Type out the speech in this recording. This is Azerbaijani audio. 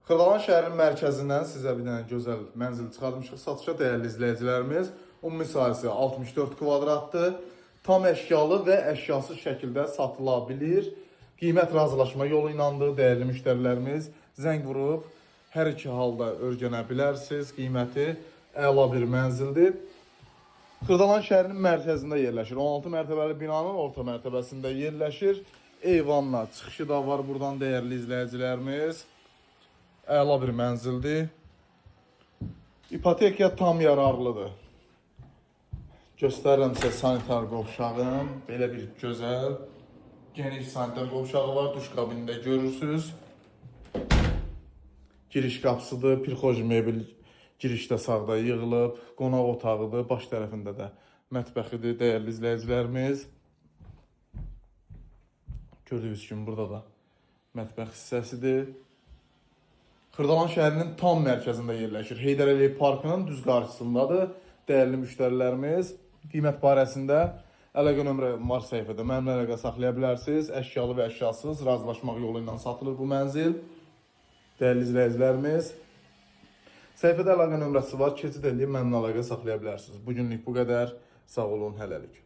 Xırdalan şəhərinin mərkəzindən sizə bir dənə gözəl mənzil çıxartmışıq satışa, dəyərli izləyicilərimiz. Ümumi sahəsi 64 kvadratdır. Tam əşyalı və əşyasız şəkildə satıla bilir. Qiymət razılaşma yolu ilandır, dəyərli müştərilərimiz. Zəng vurub hər iki halda öyrənə bilərsiniz qiyməti. Əla bir mənzildir. Xırdalan şəhərinin mərkəzində yerləşir. 16 mərtəbəli binanın orta mərtəbəsində yerləşir. Eyvanla çıxışı da var buradan, dəyərli izləyicilərimiz. Əla bir mənzildir. İpotekaya tam yararlıdır. Göstərirəm sizə sanitar qovşağın. Belə bir gözəl, geniş sanitar qovşağı var. Duş kabinində görürsüz. Giriş qapısıdır. Pirxoji mebel girişdə sağda yığılıb. Qonaq otağıdır. Baş tərəfində də mətbəxidir, dəyərli izləyicilərimiz. Gördüyünüz kimi burada da mətbəx hissəsidir. Xırdalan şəhərinin tam mərkəzində yerləşir. Heydər Əliyev parkının düz qarşısındadır. Dəyərli müştərilərimiz, qiymət barəsində əlaqə nömrə var səhifədə. Mənimlə əlaqə saxlaya bilərsiniz. Əşyalı və əşyasız razılaşmaq yolu ilə satılır bu mənzil. Dəyərli izləyicilərimiz, səhifədə əlaqə nömrəsi var. Keçid eləyib mənimlə əlaqə saxlaya bilərsiniz. Bu günlük bu qədər. Sağ olun, hələlik.